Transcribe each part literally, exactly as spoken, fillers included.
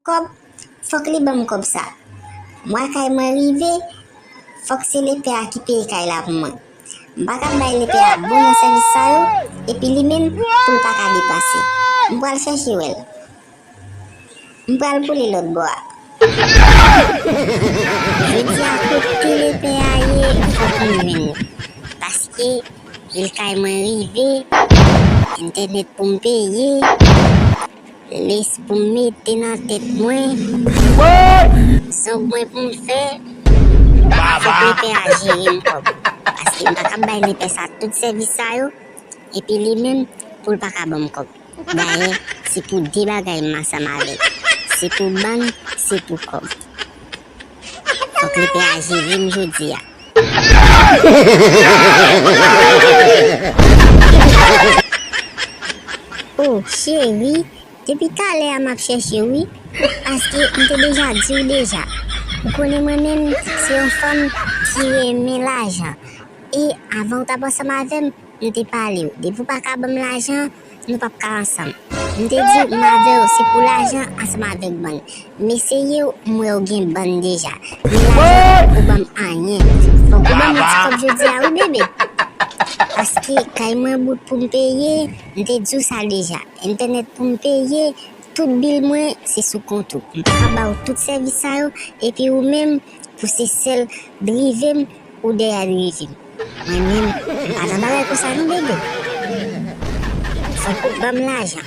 kòb, fòk li ban m kòb sa. Mwa kay mwen rive, fòk se lepè a ki peye kay la pou mwen. M pa ka bay lepè a bon nan sèvis sa yo, epi li menm, pou l pa ka depanse. M pral chèche wè l. M pral boule lòt bò a. Jodi a, kote lepè a ye, fòk m jwenn li. Paske vil kay mwen rive, entènèt pou m peye, lès pou m mete nan tèt mwen, zong mwen pou m fè, fòk lepè a jere m kòb. Paske m pa ka bay lepè sa tout sèvis sa yo, epi li menm, pou l pa ka ban m kòb. Dayè, se pou de bagay m ansanm avè l. Se pou bann, se pou kòb. Fòk lepè a jere m jodi a. Oh, cheri, depi talè a m ap chèche w, wi. Paske m te deja di w deja. Ou konnen mwen menm, se yon fanm ki renmen lajan. E avan w t ap ansanm avè m, nou te pale w. Depi w pa ka ban m lajan, nou p ap ka ansanm. M te di w, m avè w, se pou lajan ansanm avèk bann. M eseye w, m wè w gen bann deja. Men lajan an poko ban m anyen. Fòk ou ban m yon ti kòb jodi a, wi, bebe. Paske kay mwen bout pou m peye, m te di w sa deja. Entènèt pou m peye, tout bil mwen, se sou kont ou. M pa ka ba w tout sèvis sa yo, epi ou menm, pou se sèl drive m, ou dèyè drive m. Mwen menm, m pa nan bagay konsa non, bebe. Fòk ou ban m lajan.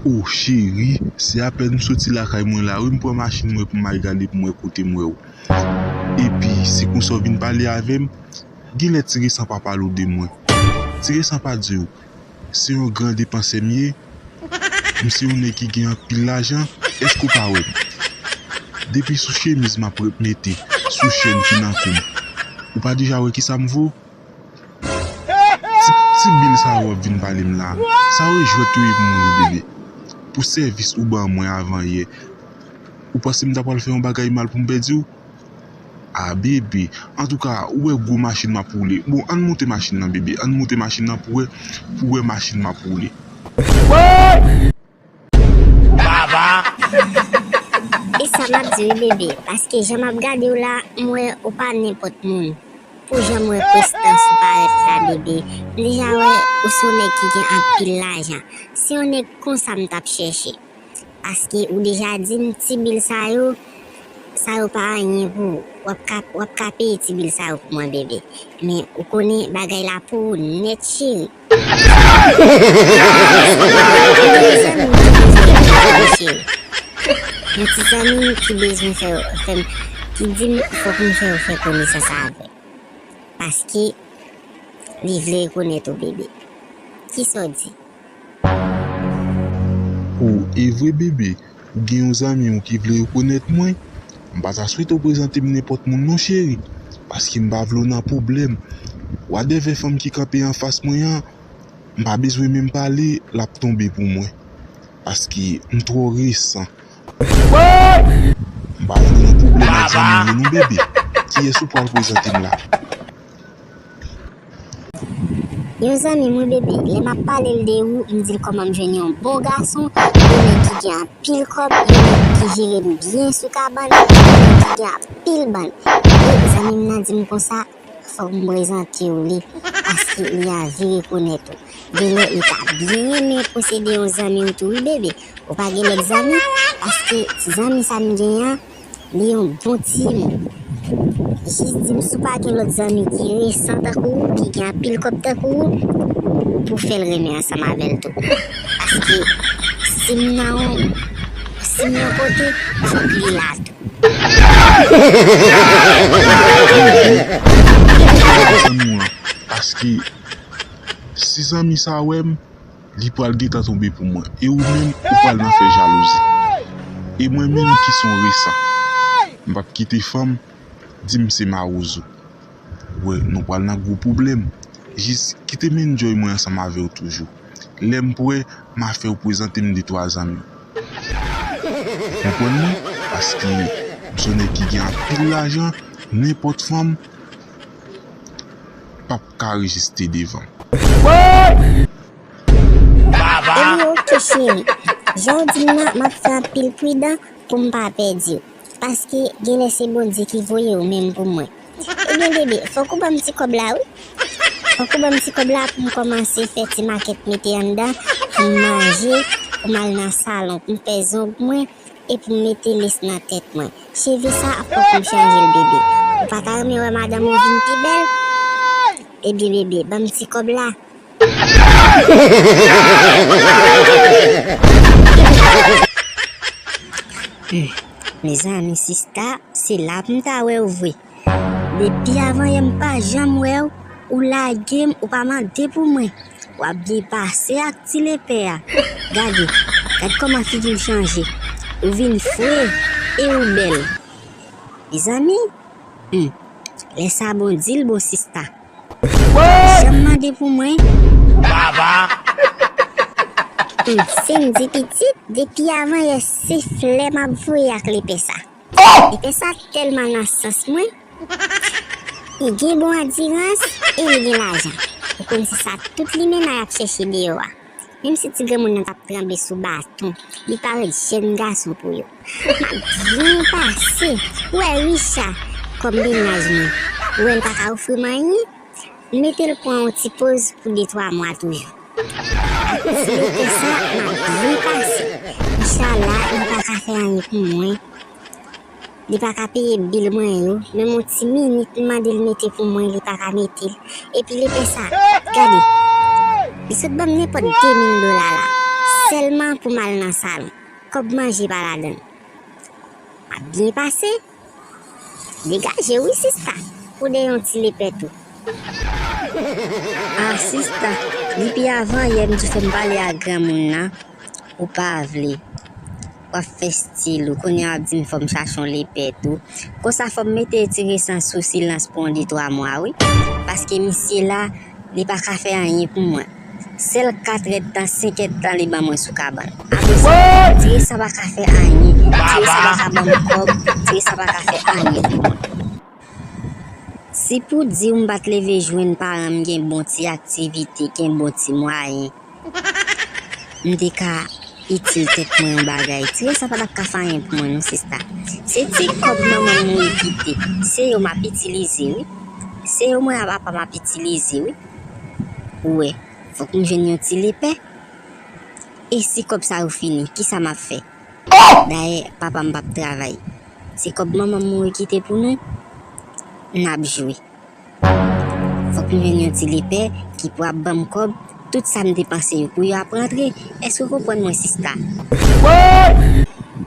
O cheri, se apèn m soti lakay mwen la wi, m pran machin mwen pou m al gade pou m wè kote m wè w. Epi, se konsa w vin pale avè m, genlè Ti Resan pa pale w de mwen. Ti Resan pa di w, se yon gran depansè m ye. M se yon nèg ki gen anpil lajan, èske w pa wè m? Depi sou chemiz m ap mete, sou chèn ki nan kou m. Ou pa deja wè kisa m vo? Ti, ti bil sa yo w ap vin pale m la, sa yo jwèt yo ye pou mwen wi, bebe. Pou sèvis ou ban mwen avan yè, ou panse m ta pral fè yon bagay mal pou m pèdi w? A, bebe. Antouka, ou wè gwo machin m ap woule. Bon, ann moute machin nan, bebe. Ann moute machin nan pou wè, pou wè machin m ap woule. E sa m ap di wi, bebe. Paske jan m ap gade w la, m wè ou pa nenpòt moun. Pou jan m wè prestans ou parèt la, bebe. M deja wè ou se yon nèg ki gen anpil lajan. Se yon nèg konsa m t ap chèche. Paske ou deja di m ti bil sa yo, sa yo pa anyen pou ou. W ap ka, w ap ka peye ti bil sa yo pou mwen, bebe. Men ou konnen bagay la pou ou nèt, cheri. Yon ti zanmi m ki bezwen fè, fè m, ki di m fòk m fè w fè konesans avè l. Paske li vle rekonèt ou, bebe. Kisa w di? O, e vre, bebe, ou gen yon zanmi w ki vle rekonèt mwen? M pa ta swete w prezante m nenpòt moun non, cheri, paske m pa vle w nan pwoblèm. Wadèvè fanm ki kanpe anfas mwen an, m pa bezwen menm pale, l ap tonbe pou mwen. Paske m twò resan. M pa vle nan pwoblèm ak zanmi m yo non, bebe. Kiyès ou pral prezante m la? Yon zanmi m wi, bebe, lè m ap pale l de ou, m di l kòman m jwenn yon bon gason, yon nèg ki gen anpil kòb, yon nèg ki jere m byen sou kabann, yon nèg ki gen anpil bann. E zanmi m nan di m konsa, fòk m prezante w li, paske li anvi rekonèt ou. Genlè li ta byen renmen posede yon zanmi w tou wi, bebe. Ou pa gen lòt zanmi? Paske ti zanmi sa m gen an, li yon bon timoun. Jis di m si w pa gen lòt zanmi ki resan tankou ou, ki gen anpil kòb tankou ou, pou w fè l renmen ansanm avè l tou. Paske si m nan yon, si m yon kote, fòk li la tou. Zanmi w lan, paske si zanmi sa wè m, li pral gentan tonbe pou mwen. E ou menm, ou pral nan fè jalouzi. E mwen menm ki se yon resan, m p ap kite fanm di m se mawozo. Wè, nou pral nan gwo pwoblèm. Jis kite m enjoy mwen ansanm avè w toujou. Lè m prè, m a fè w prezante m de twa zanmi. Konprann mwen? Paske m se yon nèg ki gen anpil lajan, nenpòt fanm p ap ka reziste devan m. Ebyen, oke, Cheri, jan w di m nan, m ap fè anpil pridan pou m pa pèdi w. Paske genlè se Bondye ki voye w menm pou mwen. Ebyen, bebe, fòk ou ban m ti kòb la, wi. Fòk ou ban m ti kòb la pou m kòmanse fè ti makèt mete anndan, pou m manje, pou m al nan salon, pou m fè zong mwen, e pou m mete lès nan tèt mwen. Cheve sa, fòk m chanje l, bebe. Ou pa ta renmen wè madanm ou vin pi bèl? Ebyen, bebe, ban m ti kòb la. Hmm, mezanmi, sista, se la pou m ta wè w vre. Depi avan yè m pa janm wè w, ou lage m, ou pa mande pou mwen. W ap byen pase ak ti lepè a. Gade, gad kòman figi w chanje. Ou vin fre e ou bèl. Mezanmi, hmm, lè sa bon di l bon sista. Janm mande pou mwen. Baba! Hmm, Sendy pitit, depi avan yè se flè m ap voye ak lepè sa. Lepè sa tèlman nan sans mwen. Li gen bon andirans e li gen lajan. Ou konn se sa tout limena y ap chèche deyò a. Menm si ti granmoun nan t ap tranble sou baton, li parèt jèn gason pou yo. M ap byen pase. Ou wè Richard, kòm mennaj mwen, ou wè l pa ka ofri m anyen? M mete l pran yon ti poz pou de twa mwa toujou. Ak ti lepè sa, m ap byen pase. Richard la, li pa ka fè anyen pou mwen. Li pa ka peye bil mwen yo. Menm yon ti minit m mande l mete pou mwen, li pa ka mete l. Epi lepè sa, gade, li sot ban m nenpòt de mil dola la, sèlman pou m al nan salon. Kòb manje pa ladan l. M ap byen pase. Degaje wi sista, pou de yon ti lepè tou. Ah, sista, depi avan yè m di w fè m pale ak granmoun nan, ou pa vle. W ap fè stil ou, kounye a w ap di m fò m chache yon lepè tou. Konsa fò m mete ti resan sou silans pou yon de twa mwa wi. Paske misye la, li pa ka fè anyen pou mwen. Sèl kat èdtan, senk èdtan li ban mwen sou kabann. Apre sa, ti resan pa ka fè anyen. Ti resan pa ka ban m kòb. Ti resan pa ka fè anyen pou mwen. Si pou di w m pa t leve jwenn paran m gen bon ti aktivite, gen bon ti mwayen, m te ka itil tèt mwen yon bagay. Ti resan pa t ap ka fè anyen pou mwen non, sista. Se ti kòb manman m mouri kite. Se yo m ap itilize, wi. Se yo mwen ak papa m ap itilize, wi. Ou wè, fòk m jwenn yon ti lepè. E si kòb sa yo fini, kisa m ap fè? Dayè, papa m p ap travay. Se kòb manman m mouri kite pou nou, n ap jwe. Fòk m jwenn yon ti lepè ki pou ap ban m kòb, tout sa m depanse yo pou yo ap rantre. Èske w konprann mwen, sista?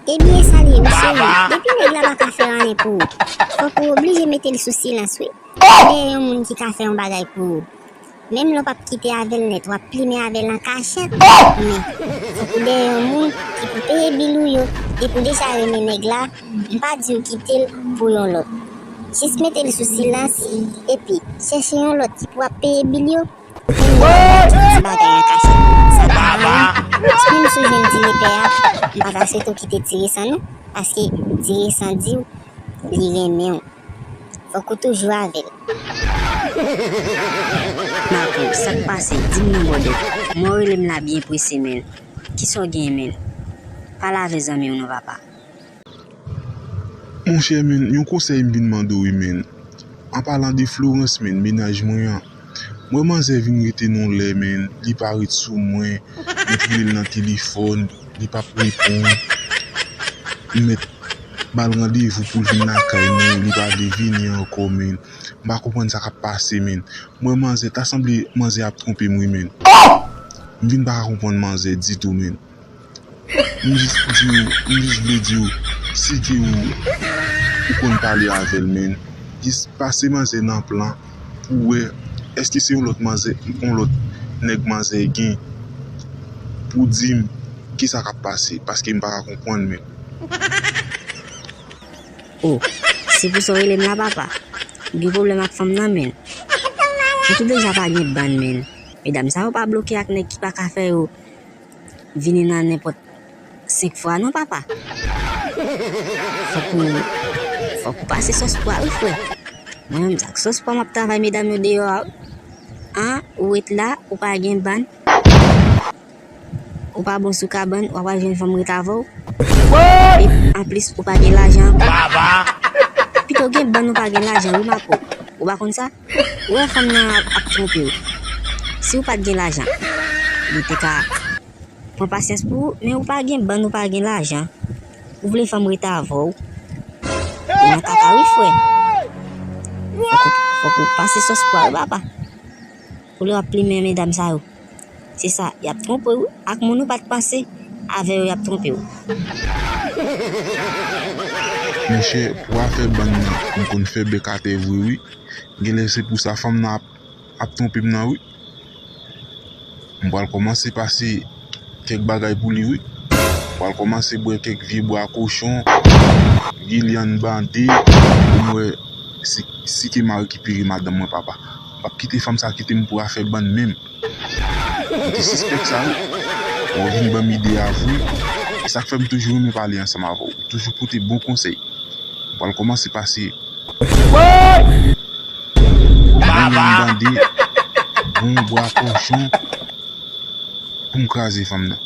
Ebyen, sa l ye, wi, cheri. Depi nèg la pa ka fè anyen pou ou, fòk ou oblije mete l sou silans, wi. Dèyè yon moun ki ka fè yon bagay pou ou. Menm lè w p ap kite avè l nèt, w ap plimen avè l an kachèt. Men, fòk ou dèyè yon moun ki pou peye bil ou yo. Depi w deja renmen nèg la, m pa di w kite l pou yon lòt. Jis mete l sou silans, epi chèche yon lòt ki pou ap peye bil yo. Ti bagay an kachèt. Sa pa anyen. Menm si w jwenn ti lepè a, m pa ta swete w kite ti resan non, paske ti resan di w li renmen w. Fòk ou toujou avè l. Marco, sa k pase? Di m non, brother. Mwen w rele m la byen prese, menn. Kisa w gen, menn? Pale avè zanmi w non, papa. Monchè, menn, yon konsèy m vin mande w wi, menn. An palan de Florence, menn, mennaj mwen an. M wè manzè vin rete nan yon lè, menn, li pa ret sou mwen, mwen t rele l nan telefòn, li p ap reponn. M mèt ba l randevou pou l vin lakay mwen, li pa vle vini ankò, menn. M pa konprann sa k ap pase, menn. M wè manzè, ta sanble manzè ap twonpe m wi, menn. M vin pa ka konprann manzè ditou, menn. M jis di w, m jis vle di w, si ke ou, ou konn pale avè l, menn, jis pase manzè nan plan pou w wè èske se yon lòt manzè, yon lòt nèg manzè gen pou di m kisa k ap pase, paske m pa ka konprann, menn. Oh, se pou sa w rele m la, papa? Ou gen pwoblèm ak fanm nan, menn? Ou tou deja pa gen bann, menn. Medam sa yo pa bloke ak nèg ki pa ka fè yo vini nan nenpòt senk fwa non, papa. Fòk ou, fòk ou pase sòs pwa wi, frè. Mwen menm, ak sòs pwa m ap travay medam yo deyò a wi. An, ou ret la, ou pa gen bann. Ou pa bon sou kabann, w ap al jwenn fanm ret avè w. E anplis, ou pa gen lajan ankò. Pito gen bann ou pa gen lajan, wi, Mapo. Ou pa konn sa? Ou wè fanm nan ap, ap twonpe w. Si w pa t gen lajan, li te ka pran pasyans pou ou, men ou pa gen bann, ou pa gen lajan. Ou vle fanm ret avè w. Ou nan kaka, wi, frè. Fòk ou, fòk ou pase sòs pwa, wi, papa. Pou lè w ap plimen medam sa yo. Se sa, y ap twonpe w, wi. Ak moun ou pa t panse, avè yo y ap twonpe w. Monchè, pou afè bann nan, m konn fè bèk atè vre, wi. Genlè se pou sa fanm nan ap, ap twonpe m nan, wi. M pral kòmanse pase kèk bagay pou li, wi. M pral kòmanse bwè kèk vye bwa kochon, vye lyann bande, pou m wè si, si ke m a rekipere madanm mwen, papa. M p ap kite fanm sa kite m pou afè bann menm. M te sispèk sa, wi. Ou vin ban m ide a vre. E sa k fè m toujou renmen pale ansanm avè w. Ou toujou pote bon konsèy. M pral kòmanse pase. Bon lyann bande, bon bwa kochon, pou m kraze fanm nan.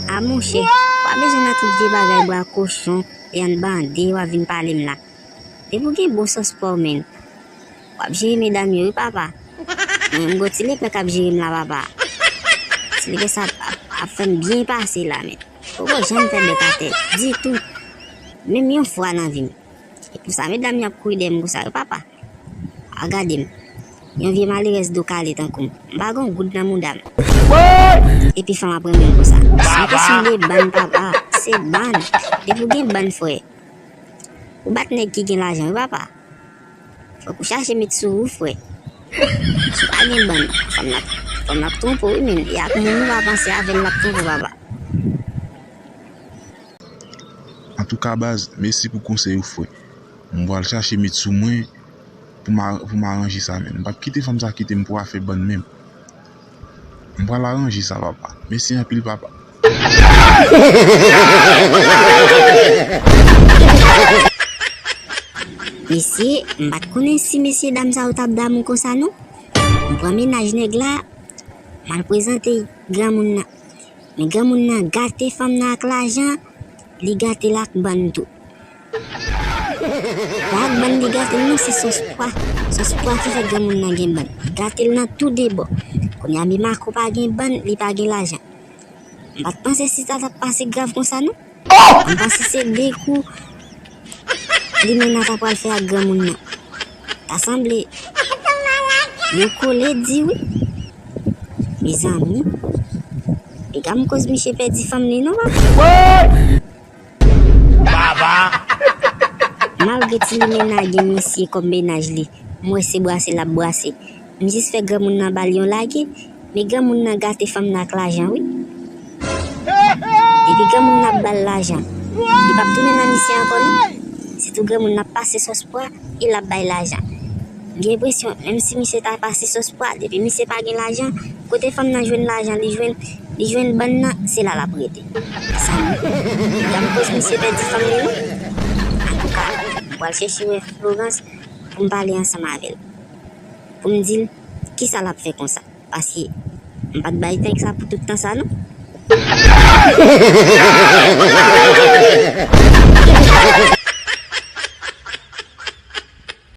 A monchè, pa bezwen nan tout vye bagay bwa kochon, lyann bande, w ap vin pale m la. Depi w gen bon sans pa w, menn. W ap jere medam yo, wi, papa. Mwen, m gon ti lepè k ap jere m la, papa. Ti lepè sa ap, ap, ap fè m byen pase la, menn. Poko janm fè bèk atè ditou. Menm yon fwa nan vi m. E pou sa, medam yo ap kouri dèyè m konsa, wi, papa. A gade m. Yon vye malerèz do kale tankou m. M pa gon goud nan mouda m. Epi fanm ap renmen m konsa. Se yon kesyon de bann, papa. Se bann. Depi w gen bann, frè. Ou bat nèg ki gen lajan, wi, papa. Fòk ou chache met sou ou, frè. Si w pa gen bann, fanm nan, fanm nan ap twonpe w, wi, menn. E ak moun ou pa panse avè l, l ap twonpe w, papa. Antouka, baz, mèsi pou konsèy ou, frè. M pral chache met sou mwen pou m a-, pou m aranje sa, menn. M p ap kite fanm sa kite m pou afè bann menm. M pral aranje sa, papa. Mèsi anpil, papa. Mesye, m pa t konnen si mesye dam sa yo t ap damou konsa, non. M pran mennaj nèg la, m al prezante granmoun nan. Men granmoun nan gate fanm nan ak lajan, li gate l ak bann tou. Pa ak bann li gate l, non, se sòs pwa. Sòs pwa ki fè granmoun nan gen bann. Li gate l nan tou de bò. Kounye a, men Mako pa gen bann, li pa gen lajan. M pa t panse si sa t ap pase grav konsa, non. M panse se de kou limena ta pral fè ak granmoun nan. Ta sanble yo kole di wi. Mezanmi, piga m koz misye pèdi fanm li non, papa. Malgre ti limena gen misye kòm mennaj li, m wè se brase l ap brase. M jis fè granmoun nan ba l yon lage, men granmoun nan gate fanm nan ak lajan wi. Depi granmoun nan ap ba l lajan, li p ap tounen nan misye ankò non. Sitou granmoun nan ap pase sòs pwa e l ap bay lajan. M gen enpresyon, menm si misye ta pase sòs pwa, depi misye pa gen lajan, kote fanm nan jwenn lajan, li jwenn, li jwenn bann nan, se la l ap rete. Sa m, m pa m koz misye pèdi fanm li non. Antouka, m pral chèche wè Florence pou m pale ansanm avè l. Pou m di l kisa l ap fè konsa. Paske m pa t bay tank sa pou tout tan sa non.